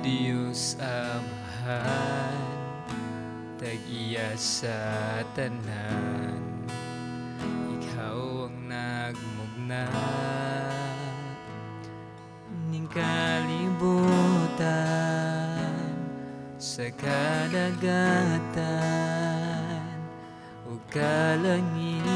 Diyos Amahan, tag-iya sa tanan, ikaw ang nagmugna ning kalibutan, sa kadagatan ug kalangitan.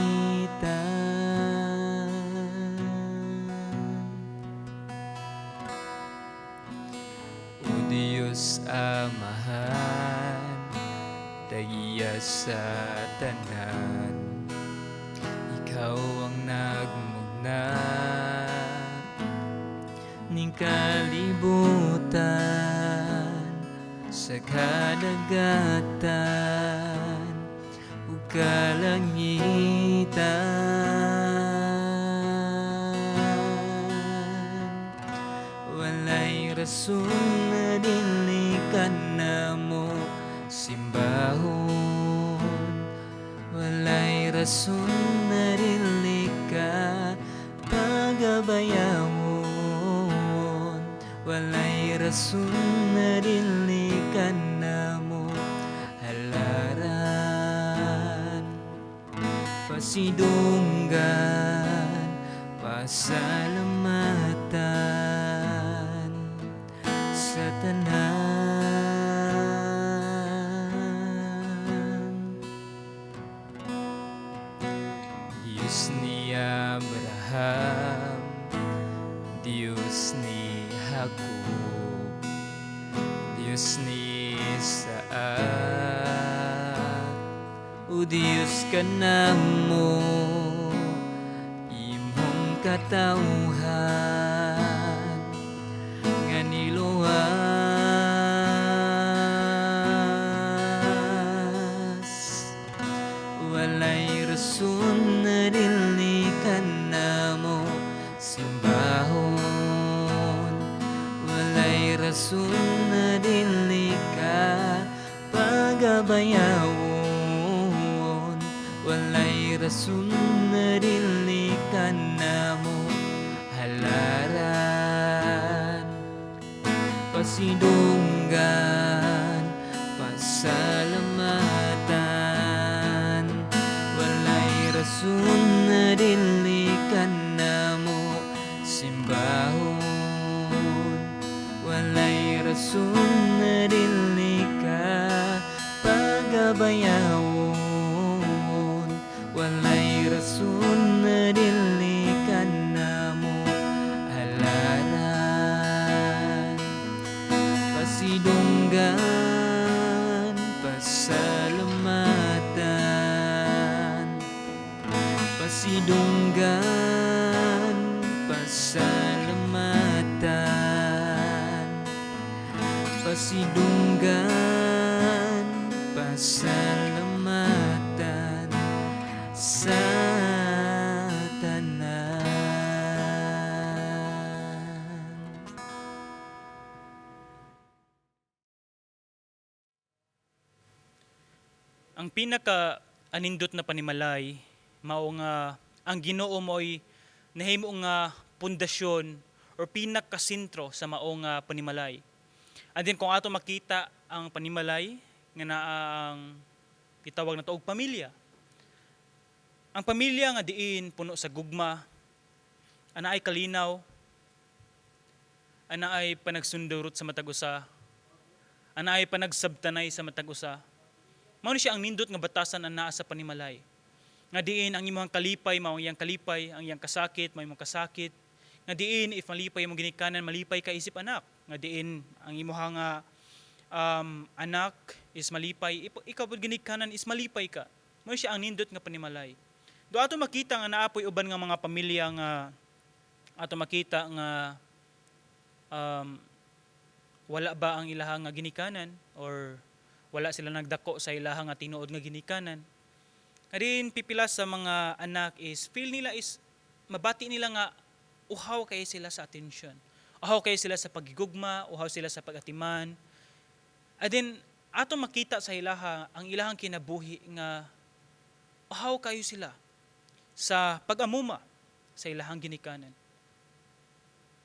O Diyos Amahan, tag-iya sa tanan, ikaw ang nagmugna ning kalibutan, sa kadagatan ug kalangitan. Walay rason na dili ka namo simbahon, walay rason na dili ka pagabayawon, walay rason na dili ka namo halaran, pasidunggan, pasalamatan sa tanan. Diyos ni Abraham, Diyos ni Jacob, Diyos ni Isaac, o Diyos ka namo, imong katawhan nga niluwas. Walay rason na dili ka namo simbahon, walay rason na dili ka pagabayawon, walay rason na dili ka namo halaran, pasidunggan, pasalamatan. Walay rason na dili ka namo simbahon, walay rason na dili ka pagabayawon, walay rason na dili ka namo halaran, pasidunggan, pasalamatan, pasidunggan, pasalamatan, pasidunggan, pasalamatan sa tanan. Ang pinaka anindot na panimalay mao nga ang Ginoo mo'y nahimo nga pundasyon or pinakasentro sa mao nga panimalay. And then kung ato makita ang panimalay nga naa ang gitawag nato og pamilya. Ang pamilya nga diin puno sa gugma, ana ay kalinaw, ana ay panagsundurot sa matag usa, ana ay panagsabtanay sa matag usa. Mao ni siya ang nindot nga batasan ang naa sa panimalay. Nga diin ang imong kalipay mao ang iyang kalipay, ang iyang kasakit mao imong kasakit. Nga diin if malipay imong ginikanan, malipay ka isip anak. Nga diin ang imong nga anak is malipay, ikaw pud ginikanan is malipay ka. Mao siya ang nindot nga panimalay. Do ato makita nga naa poy uban nga mga pamilya nga ato makita nga wala ba ang ilaha nga ginikanan or wala sila nagdako sa ilaha nga tinuod nga ginikanan. Adin pipila sa mga anak is feel nila is mabati nila nga uhaw kay sila sa attention. Uhaw kay sila sa pagigugma, uhaw sila sa pagatiman. Adin ato makita sa ilaha ang ilahang kinabuhi nga uhaw kayo sila sa pag-amuma sa ilahang ginikanan.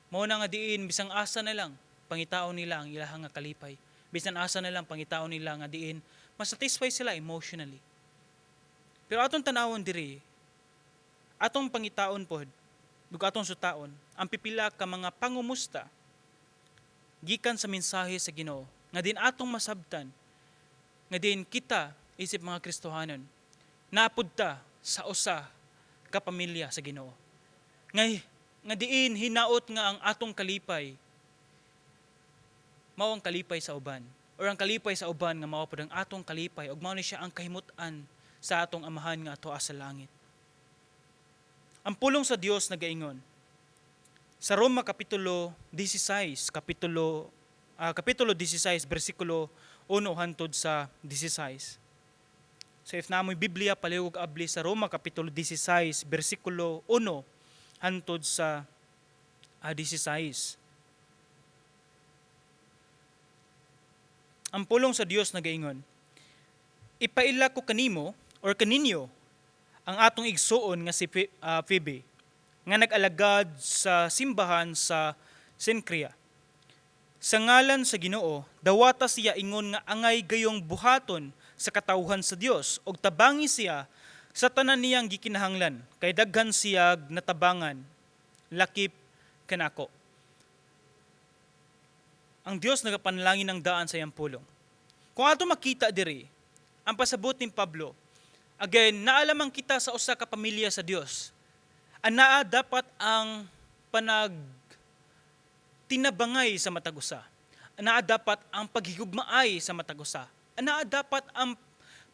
Mao na nga diin bisang asa na lang pangitaon nila ang ilahang nga kalipay. Bisan asa na lang, pangitaon nila nga diin masatisfy sila emotionally. Pero atong tanawon diri, atong pangitaon pod, ug atong sutaon, ang pipila ka mga pangumusta gikan sa mensahe sa Ginoo nga din atong masabtan nga din kita isip mga Kristohanon napud ta sa usa ka pamilya sa Ginoo. Ngay nga diin hinaot nga ang atong kalipay mao ang kalipay sa uban or ang kalipay sa uban nga mao pod ang atong kalipay ug mao ni siya ang kahimut-an sa atong Amahan nga atoa sa langit. Ang pulong sa Dios nagaingon sa Roma kapitulo 16, kapitulo 16 bersikulo 1 hantod sa 16. So if naa moy Biblia, palihog abli sa Roma kapitulo 16 bersikulo 1 hantod sa 16. Ang pulong sa Dios nagaingon, "Ipaila ko kanimo or kaninyo ang atong igsuon nga si Phoebe nga nag-alagad sa simbahan sa Sencria. Sa ngalan sa Ginoo, dawata siya ingon nga angay gayong buhaton sa katawhan sa Dios ug tabangi siya sa tanan niyang gikinahanglan, kay daghan siyag natabangan lakip kanako." Ang Dios nagapanalangin ng daan sa iyang pulong. Kung ato makita diri, ang pasabot ni Pablo, again, naalamang kita sa usa ka pamilya sa Dios. Anaa dapat ang panag tinabangay sa matag usa. Anaa dapat ang paghigugmaay sa matag usa. Anaa dapat ang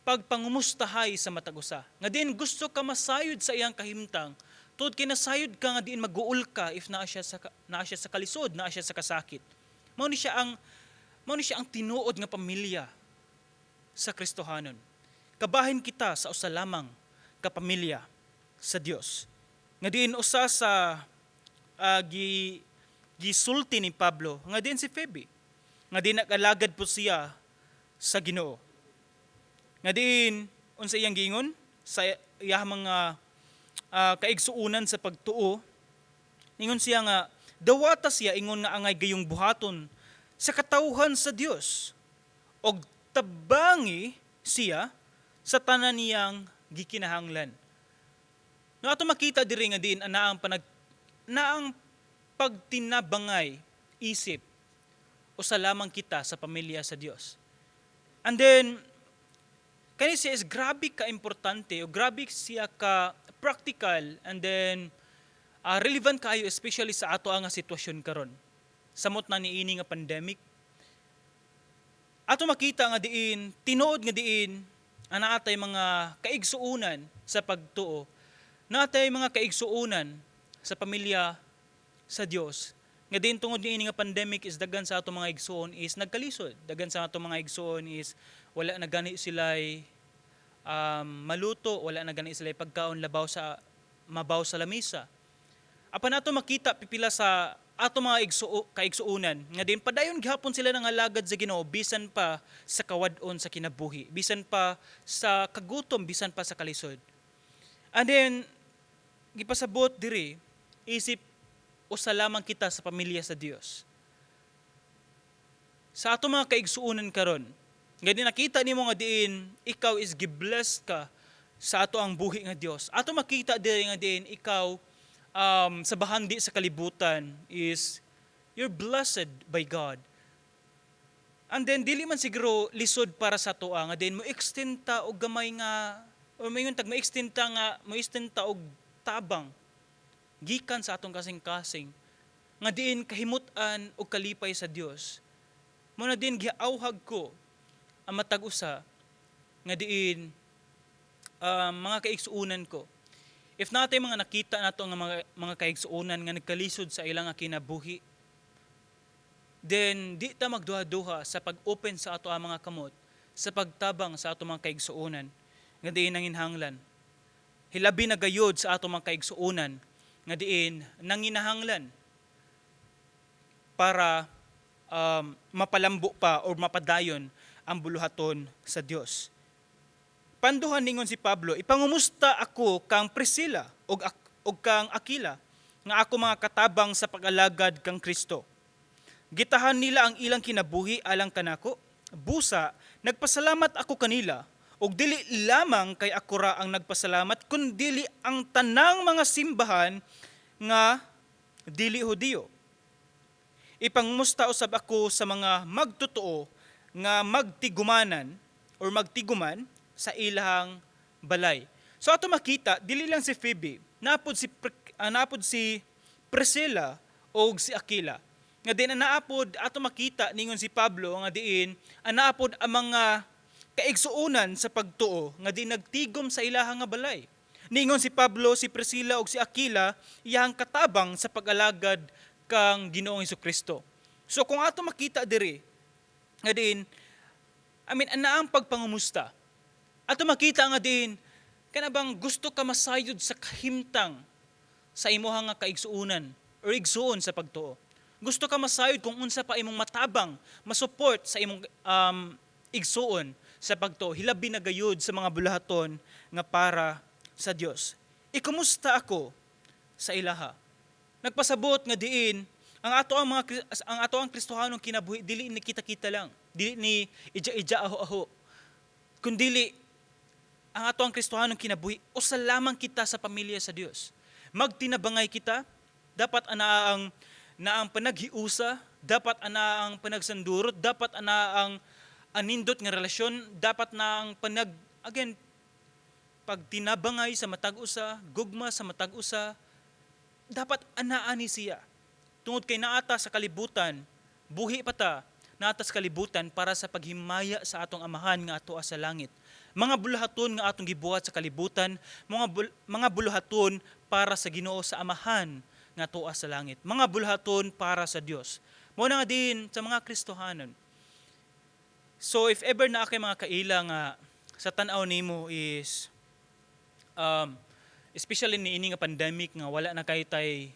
pagpangumustahay sa matag usa. Nga diin gusto ka masayod sa iyang kahimtang, tuod kay nasayod ka nga diin maguol ka if naa siya sa kalisod, naa siya sa kasakit. Mao ni siya ang tinuod nga pamilya sa Kristohanon. Kabahin kita sa usa lamang ka pamilya sa Dios. Nga diin usa sa gisulti ni Pablo nga diin si Phoebe nga diin nag-alagad po siya sa Ginoo. Nga diin unsa iyang giingon sa iyang mga kaigsuonan sa pagtuo, ingon siya nga dawata siya ingon nga angay gayong buhaton sa katawhan sa Dios og tabangi siya sa tanan niyang gikinahanglan. No, ato makita diri nga diin ana ang panag naang pagtinabangay isip usa lamang kita sa pamilya sa Dios. And then kani siya is grabe ka importante o grabe siya ka practical and then relevant kaayo, especially sa ato nga sitwasyon karon. Samot na niini nga pandemic. Ato makita nga diin tinuod nga diin ang naatay mga kaigsuonan sa pagtuo, naatay mga kaigsuonan sa pamilya sa Dios. Nga diin tungod niini nga pandemic is daghan sa ato mga igsuon is nagkalisod. Daghan sa ato mga igsuon is wala na gani sila'y maluto, wala na gani sila'y pagkaon labaw sa mabaw sa lamisa. Apan ato makita pipila sa ato mga kaigsuonan nga din padayon gihapon sila nangalagad sa Ginoo bisan pa sa kawad-on sa kinabuhi, bisan pa sa kagutom, bisan pa sa kalisod. And then gipasabot diri isip usa lamang kita sa pamilya sa Dios. Sa ato mga kaigsuonan karon, nga di nakita nimo nga diin ikaw is giblessed ka sa ato ang buhi nga Dios. Ato makita diri nga diin ikaw sa bahandi sa kalibutan is you're blessed by God. And then dili man siguro lisod para sa atoa nga diin mo extend ta og gamay nga or mayon tag mo extend ta nga mo extend ta og tabang gikan sa atong kasing-kasing nga diin kahimut-an og kalipay sa Dios. Mo na din giauhag ko ang matag usa nga diin mga kaigsuonan ko. If natay mga nakita nato nga mga kaigsuonan nga nagkalisod sa ilang nga kinabuhi, then di ta magduha-duha sa pag-open sa ato ang mga kamot sa pagtabang sa ato mga kaigsuonan nga diin nanginhanglan. Hilabi na gayod sa ato mga kaigsuonan nga diin nanginahanglan para mapalambo pa or mapadayon ang buluhaton sa Dios. Panduhan, ningon si Pablo, "Ipangumusta ako kang Priscilla ug kang Aquila nga ako mga katabang sa pag-alagad kang Kristo. Gitahan nila ang ilang kinabuhi alang kanako. Busa, nagpasalamat ako kanila, ug dili lamang kay ako ra ang nagpasalamat, kundili ang tanang mga simbahan nga dili Hudiyo. Ipangmusta usab ako sa mga magtotoo nga magtigumanan or magtiguman sa ilahang balay. So ato makita, dili lang si Phoebe, napod si Priscilla o si Aquila. Nga din naapod ato makita, ningon si Pablo nga diin naapod ang mga kaigsuonan sa pagtuo nga di nagtigom sa ilahang nga balay. Ningon si Pablo, si Priscilla ug si Aquila iyang katabang sa pag-alagad kang Ginoong Kristo. So kung ato makita diri nga diin, I mean, ana ang pagpangumusta. Ato makita nga diin kana bang gusto ka masayod sa kahimtang sa imuha nga kaigsuonan or igsuon sa pagtuo. Gusto ka masayod kung unsa pa imong matabang, masupport sa imong igsuon sa pagtuo, hilabi na gayud sa mga buluhaton nga para sa Dios. Ikumusta ako sa ilaha. Nagpasabot nga diin ang ato ang Kristohanong kinabuhi dili ni kita-kita lang, dili ni ija-ija, aho-aho. Kundili ang ato ang Kristohanong kinabuhi usa lamang kita sa pamilya sa Dios. Magtinabangay kita, dapat ana ang na ang panaghiusa, dapat ana ang panagsandurot, dapat ana ang anindot nga relasyon, dapat na ang panag again pagtinabangay sa matag usa, gugma sa matag usa, dapat anaa ni siya. Tungod kay naata sa kalibutan, buhi pa ta, naata sa kalibutan para sa paghimaya sa atong Amahan nga ato sa langit. Mga buluhaton nga atong gibuhat sa kalibutan, mga buluhaton para sa Ginoo, sa Amahan nga ato sa langit. Mga buluhaton para sa Dios. Mao na nga din sa mga Kristohanon. So if ever na kay mga kaila nga sa tan-aw nimo is especially niini nga pandemic nga wala na kay tay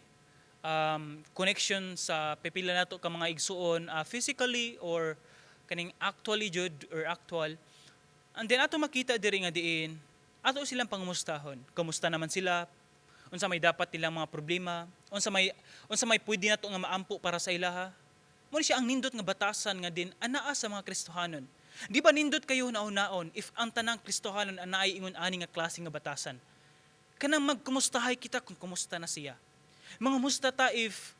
connection sa pipila nato ka mga igsuon physically or kaning actually jud or actual, and then ato makita diri nga diin ato silang pangumustahon, kumusta naman sila, unsa may dapat nilang mga problema, unsa may pwede nato nga maampo para sa ilaha. Mo ni siya ang nindot nga batasan nga din anaa sa mga Kristohanon. Di ba nindot kayo naon-naon if ang tanang Kristohanon anaay ingon ani nga klase nga batasan, kanang magkumustahay kita kung kumusta na siya? Mangumusta ta if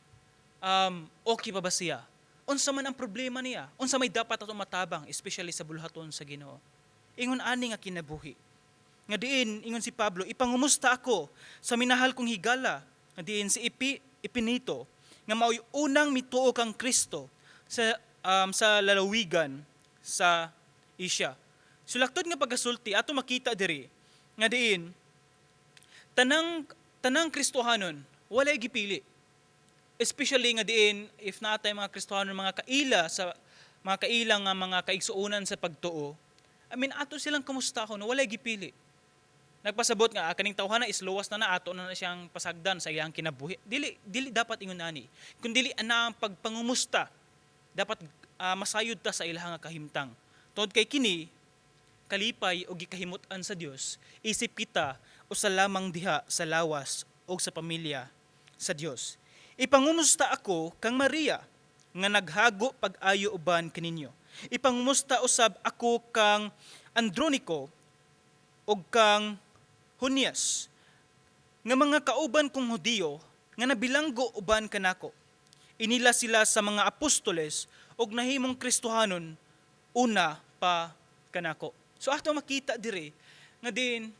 okay pa ba siya? Unsa man ang problema niya? Unsa may dapat ato matabang, especially sa buluhaton sa Ginoo? Ingon ani nga kinabuhi. Nga diin, ingon si Pablo, "Ipangumusta ako sa minahal kong higala," nga diin si Ipinito, nga mao'y unang mituo kang Kristo sa lalawigan sa Asia. So laktod nga pagkasulti, ato makita diri nga diin tanang tanang Kristohanon walay gipili. Especially nga diin if natay mga Kristohanon, mga kaila sa mga kaila nga mga kaigsuonan sa pagtuo, I mean, ato silang kamustahon, walay gipili. Nagpasabot nga kaning tawhana is luwas na na ato na, na siyang pasagdan sa iyang kinabuhi. Dili dili dapat ingon ani. Kun dili ana ang pagpangumusta, dapat masayod ta sa ilahang nga kahimtang. Tungod kay kini kalipay o gikahimut-an sa Dios isip kita usa lamang diha sa lawas o sa pamilya sa Dios. Ipangumusta ako kang Maria nga naghago pag-ayo uban kaninyo. Ipangumusta usab ako kang Andronico ug kang Junias nga mga kauban kong Hudiyo nga nabilanggo uban kanako. Inila sila sa mga apostoles ug nahimong Kristohanon una pa kanako. So ato makita diri nga din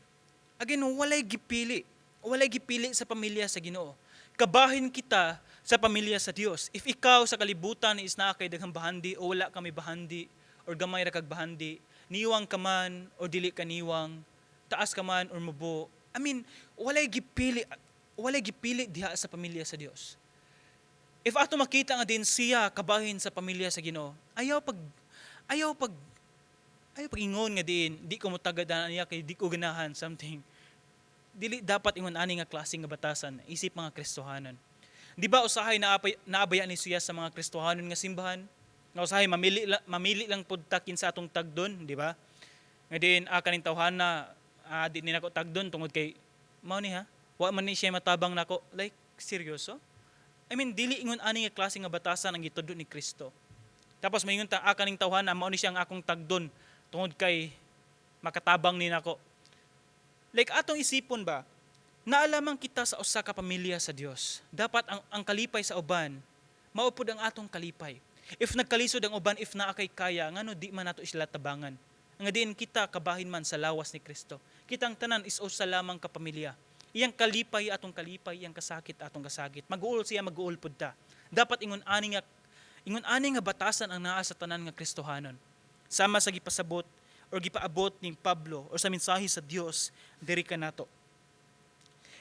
again walay gipili. Walay gipili sa pamilya sa Ginoo. Kabahin kita sa pamilya sa Dios. If ikaw sa kalibutan is naa kay daghang bahandi o wala kami bahandi or gamay ra kag bahandi, niwang ka man o dili ka niwang, taas ka man or mubo. I mean, walay gipili diha sa pamilya sa Dios. If ato makita nga din siya kabahin sa pamilya sa Ginoo, ayaw pag ingon nga diin di ko motagad niya kay di ko ganahan something. Dili dapat ingon ani nga klase nga batasan isip mga Kristohanon. Di ba usahay naabaya ni siya sa mga Kristohanon nga simbahan? Nga usahay mamili lang pud ta kinsa atong tagdon, di ba? Nga diin kaning tawhana di ni nako tagdon tungod kay mao ni ha. Wa man ni siya matabang nako. Like, seryoso? I mean, dili ingon ani nga klase nga batasan ang gitudlo ni Kristo. Tapos maingon ta, "Ah, kaning tawhana mao ni siya ang akong tagdon tungod kay makatabang ni nako." Like, atong isipon ba, naa lamang kita sa usa ka pamilya sa Dios. Dapat ang kalipay sa uban, mao pud ang atong kalipay. If nagkalisod ang uban, if naa kay kaya, ngano di man nato sila tabangan? Nga diin kita kabahin man sa lawas ni Kristo. Kitang tanan is usa lamang ka pamilya. Iyang kalipay atong kalipay, iyang kasakit atong kasakit. Mag-uol siya, mag-uol pud ta. Dapat ingon ani nga batasan ang naa sa tanan nga Kristohanon. Sama sa gipasabot or gipaabot ni Pablo or sa mensahe sa Dios diri kanato.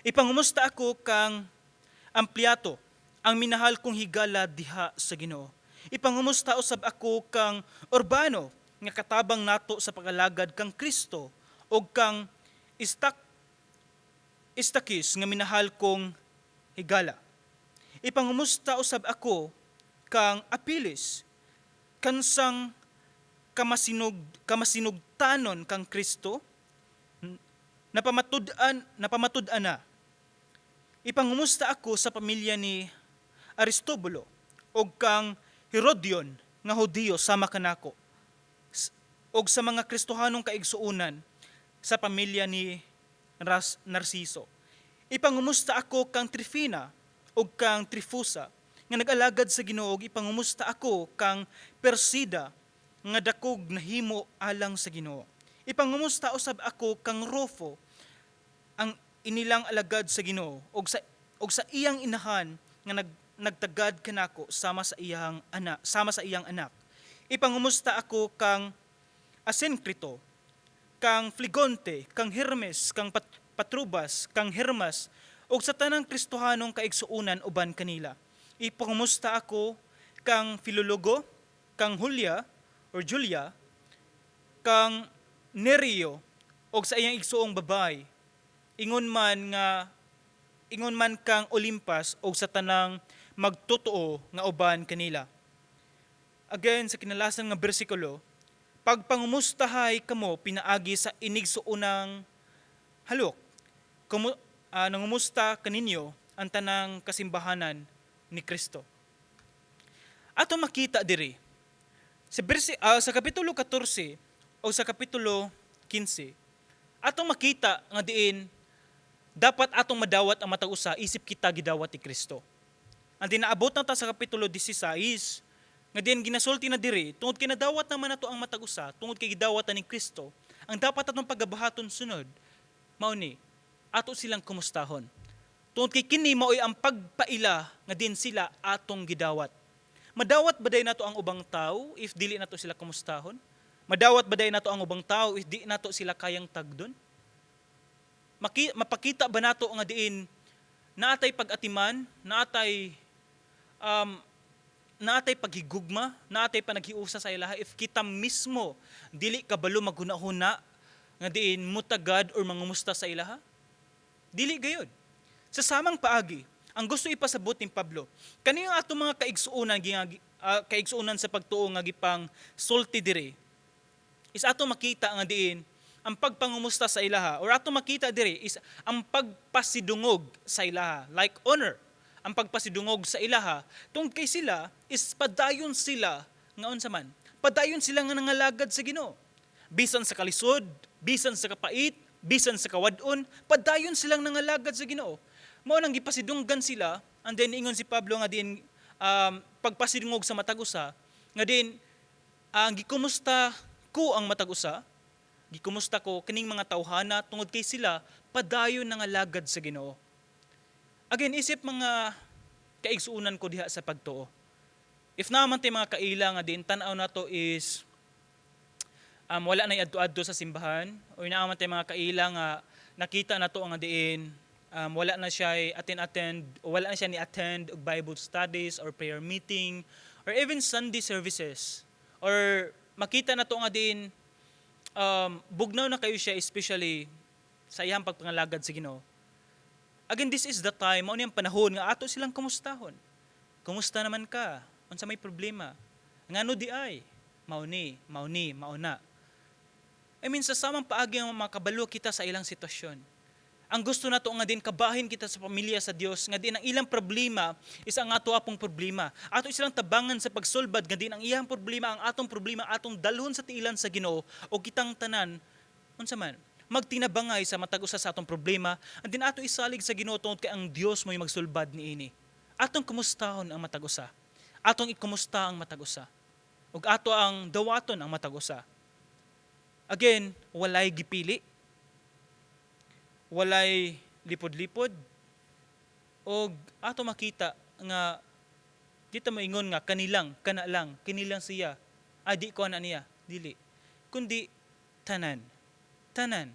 Ipangumusta ako kang Ampliato, ang minahal kong higala diha sa Ginoo. Ipangumusta usab ako kang Urbano nga katabang nato sa pag-alagad kang Kristo ug kang Istakis nga minahal kong higala. Ipangumusta usab ako kang Apiles, kansang kamasinugtanon kang Kristo, napamatud-an na. Ipangumusta ako sa pamilya ni Aristobulo ug kang Herodion nga Hudiyo sama kanako ug sa mga Kristohanong kaigsuonan sa pamilya ni Narciso. Ipangumusta ako kang Trifina ug kang Trifusa nga nag-alagad sa Ginoo, ug ipangumusta ako kang Persida nga dakog nahimo alang sa Ginoo. Ipangumusta usab ako kang Rufo, ang inilang alagad sa Ginoo, ug sa iyang inahan nga nagtagad kanako sama sa iyang anak. Ipangumusta ako kang Asincrito, kang Flegonte, kang Hermes, kang Patrubas, kang Hermas, ug sa tanang Kristohanong kaigsuonan uban kanila. Ipangumusta ako kang Filologo, kang Julia or Julia, kang Nereo ug sa iyang igsuong babay. Ingon man kang Olimpas ug sa tanang magtotoo nga uban kanila. Again, sa kinalasan nga bersikulo, "Pagpangumustahay kamo pinaagi sa inigsuonang halok. Nangumusta kaninyo ang tanang kasimbahanan ni Kristo." Ato makita diri sa kapitulo 14 o sa kapitulo 15, atong makita nga diin dapat atong madawat ang matag usa isip kita gidawat ni Kristo. Ang dinaabot na ta sa kapitulo 16 nga diin ginasulti na diri, tungod kay nadawat naman nato ang matag usa tungod kay gidawat na ni Kristo, ang dapat atong pagabahaton sunod mao ni ato silang kumustahon. Tungod kay kini mao'y ang pagpaila nga din sila atong gidawat. Madawat ba day nato ang ubang tao if dili nato sila kumustahon? Madawat ba day nato ang ubang tao if di nato sila kayang tagdon? Mapakita ba nato nga diin naatay pag-atiman, naatay paghigugma, naatay panaghiusa sa ilaha if kita mismo dili kabalo maghuna-huna nga diin mutagad or mangumusta sa ilaha? Dili gayud. Sa samang paagi, ang gusto ipasabot ni Pablo, kaniyang ato mga kaigsuonan sa pagtuo nga gipang sulti diri, is ato makita nga diin ang pagpangumusta sa ilaha or ato makita diri is ang pagpasidungog sa ilaha, like honor, ang pagpasidungog sa ilaha tungod kay sila is padayon sila nga unsa man, padayon sila nga nangalagad sa Ginoo bisan sa kalisod, bisan sa kapait, bisan sa kawad-on, padayon silang nangalagad sa Ginoo. Mao nang gipasidunggan sila, and then ingon si Pablo nga din pagpasidungog sa matag usa nga din ang gikumusta ko ang matag usa, gikumusta ko kining mga tawhana tungod kay sila padayon nangalagad sa Ginoo. Again, isip mga kaigsuonan ko diha sa pagtuo, if naa man tay mga kaila nga din tan-aw nato is wala na adto-adto sa simbahan or naa man tay mga kaila nga nakita nato nga diin wala na siya attend o wala na siya ni attend og Bible studies or prayer meeting or even Sunday services, or makita nato nga din bugnaw na kayo siya, especially sa iyang pagpangalagad sa Ginoo. Again, this is the time, mao ni ang panahon nga ato silang kumustahon. "Kumusta naman ka? Unsa may problema? Ngano di ay?" Mao ni, mao ni, mao na. I mean, sa samang paagi ang makabalo kita sa ilang sitwasyon. Ang gusto nato nga din kabahin kita sa pamilya sa Dios, nga din ang ilang problema is ang ato apong problema. Ato silang tabangan sa pagsulbad nga din ang iyang problema ang atong problema, atong dalhon sa tiilan sa Ginoo, o kitang tanan, unsa man, magtinabangay sa matag usa sa atong problema, and din ato isalig sa Ginoo tungod kay ang Dios mo'y magsulbad niini. Atong kumustahon ang matag usa. Atong ikumusta ang matag usa. Ug ato ang dawaton ang matag usa. Again, walay gipili, walay lipod-lipod, og ato makita nga di ta moingon nga kanilang kana lang, kinilang siya, ah, di ko ana niya, dili, kundi tanan, tanan,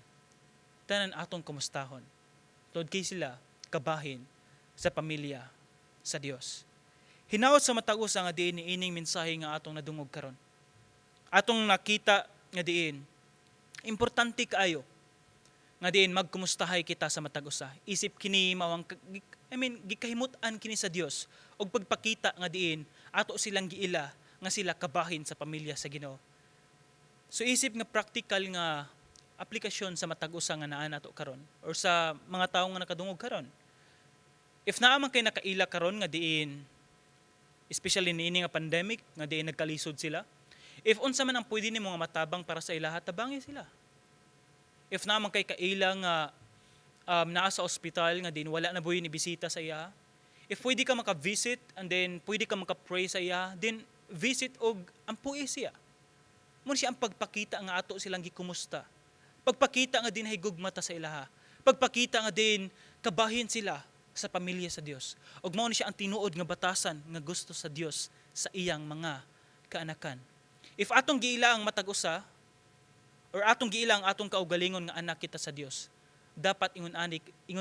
tanan atong kumustahon tungod kay sila kabahin sa pamilya sa Dios. Hinaot sa matag usa nga diin niining mensahe nga atong nadungog karon, atong nakita nga diin importante kaayo nga diin magkumustahay kita sa matag usa. Isip kini mao ang, I mean, gikahimut-an kini sa Dios og pagpakita nga diin ato silang giila nga sila kabahin sa pamilya sa Ginoo. So isip nga practical nga aplikasyon sa matag usa nga naa nato karon or sa mga tawo nga nakadungog karon. If naa man kay nakaila karon nga diin, especially niini nga pandemic, nga diin nagkalisod sila, if unsa man ang pwede nimo nga matabang para sa ilaha, tabangi sila. If naa man kay kaila nga naa sa ospital nga din wala na buhi ni bisita sa iya, if pwede ka maka-visit and then pwede ka maka-pray sa iya, then visit og ampui siya. Mao siya ang pagpakita nga ato silang gikumusta. Pagpakita nga din gugma ta sa ilaha. Pagpakita nga din kabahin sila sa pamilya sa Dios. Ug mao ni siya ang tinuod nga batasan nga gusto sa Dios sa iyang mga kaanakan. If atong giila ang matag usa or atong giila ang atong kaugalingon nga anak kita sa Dios, dapat ingon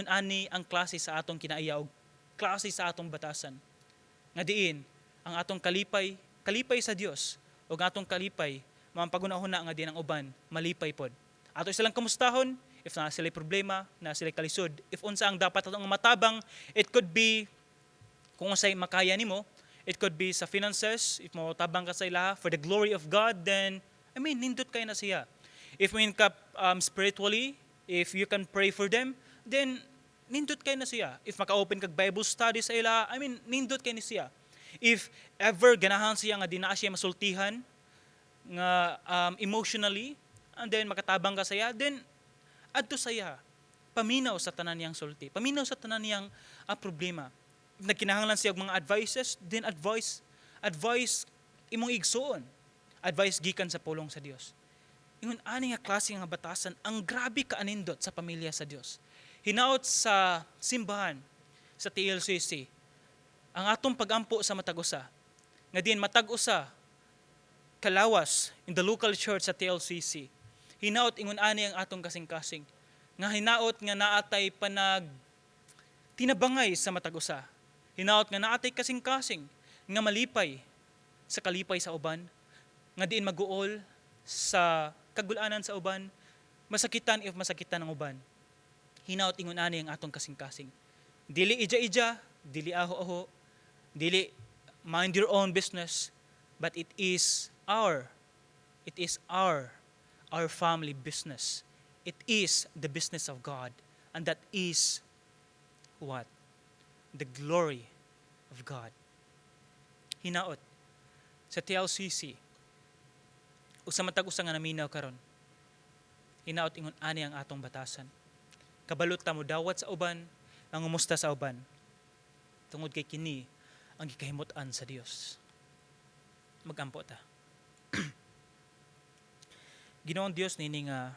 ani ang klase sa atong kinaiya og klase sa atong batasan. Nga diin ang atong kalipay, kalipay sa Dios, ug ang atong kalipay mao ang paghuna-huna nga din ang uban malipay pod. Ato silang kamustahon if naa sila problema, naa sila kalisod. If unsa ang dapat atong matabang, it could be kung unsay makaya nimo, it could be sa finances, if mo tabang ka sa ilaha for the glory of God, then, I mean, nindot kay na siya. If mo ka spiritually, if you can pray for them, then nindot kay na siya. If maka-open kag Bible study sa ila, I mean, nindot kay ni siya. If ever ganahan siya nga di na siya masultihan nga emotionally, and then makatabang ka sa iya, then adto sa iya. Paminaw sa tanan niyang sulti. Paminaw sa tanan niyang problema. If nagkinahanglan siya og mga advices, then advice, advice imong igsuon. Advice gikan sa pulong sa Dios. Ingon ani nga klase nga batasan ang grabe kaanindot sa pamilya sa Dios. Hinaot sa simbahan sa TLCC, ang atong pagampo sa matag usa, nga din matag usa kalawas in the local church sa TLCC, hinaot ingon ani ang atong kasing-kasing, nga hinaot nga naatay panag tinabangay sa matag usa, hinaot nga naatay kasing-kasing nga malipay sa kalipay sa uban, nga diin maguol sa kagulanan sa uban, masakitan if masakitan ang uban. Hinaot ingon ani ang atong kasing-kasing. Dili ija-ija, dili aho-aho, dili mind your own business, but it is our family business. It is the business of God, and that is what? The glory of God. Hinaot sa TLCC ug sa matag usa nga naminaw karon, hinaot ingon ani ang atong batasan. Kabalo ta mo dawat sa uban, mangumusta sa uban, tungod kay kini ang gikahimut-an sa Dios. Magampo ta. Ginoong Dios, nini nga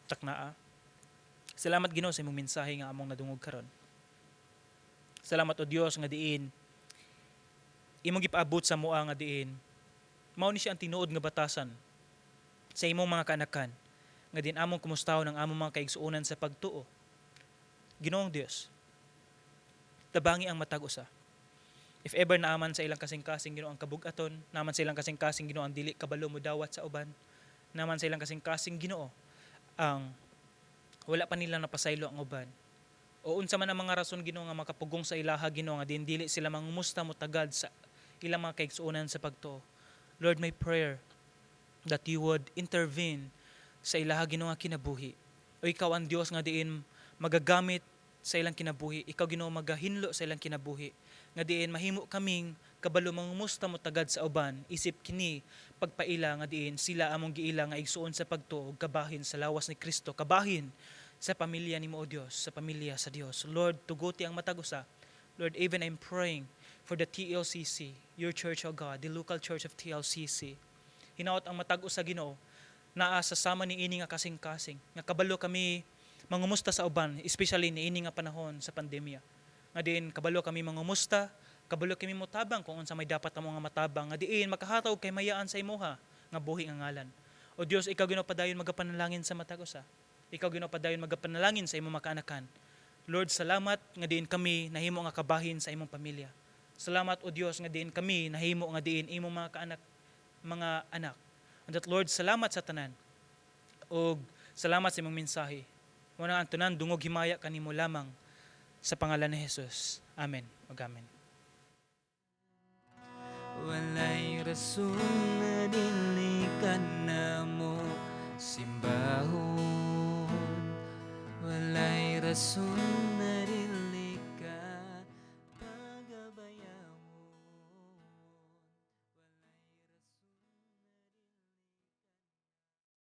taknaa. Salamat, Ginoo, sa imong mensahe nga among nadungog karon. Salamat, o Dios, nga diin imong gipaabot sa amoa nga diin mao ni siya ang tinuod nga batasan sa imong mga kaanakan, nga din among kumustahon ang among mga kaigsuonan sa pagtuo. Ginoong Dios, tabangi ang matag usa. If ever naaman sa ilang kasing-kasing, Ginoo, ang kabugaton, naaman sa ilang kasing-kasing, Ginoo, ang dili kabalo mo dawat sa uban, naaman sa ilang kasing-kasing, Ginoo, ang wala pa nila napasaylo ang uban. O unsa man ang mga rason, Ginoo, nga makapugong sa ilaha, Ginoo, nga din dili sila mangumusta mo tagad sa ilang mga kaigsuonan sa pagtuo. Lord, my prayer that you would intervene sa ilaha, Ginoo, nga kinabuhi. O ikaw ang Dios nga diin Magagamit sa ilang kinabuhi. Ikaw, Ginoo, magahinlo sa ilang kinabuhi. Nga diin mahimo kaming kabalo mangumusta mo tagad sa uban isip kini pagpaila nga diin sila among giila nga igsuon sa pagtuo, kabahin sa lawas ni Kristo, kabahin sa pamilya nimo, O Dios, sa pamilya sa Dios. Lord, tuguti ang matag usa. Lord, even I'm praying for the TLCC, your church, O God, the local church of TLCC. Hinaot ang matag usa, Ginoo, naa sa sama ni ini nga kasing-kasing nga kabalo kami mangumusta sa uban, especially niini nga panahon sa pandemya. Nga diin kabalo kami mangumusta, kabalo kami motabang kung unsa may dapat amo nga matabang, nga diin makahatag og kahimayaan sa imuha nga buhi nga ngalan. O Dios, ikaw, Ginoo, padayon magapanalangin sa matag usa. Ikaw, Ginoo, padayon magapanalangin sa imong makaanakan. Lord, salamat nga diin kami nahimo nga kabahin sa imong pamilya. Salamat, O Dios, nga diin kami nahimo nga diin imong mga kaanak, mga anak. And that, Lord, salamat sa tanan. Og salamat sa imong mensahe. Muna ang tanan dungog himaya kanimo lamang sa pangalan ni Jesus. Amen. Ug amen. Walay rason na dili ka namo simbahon. Walay rason.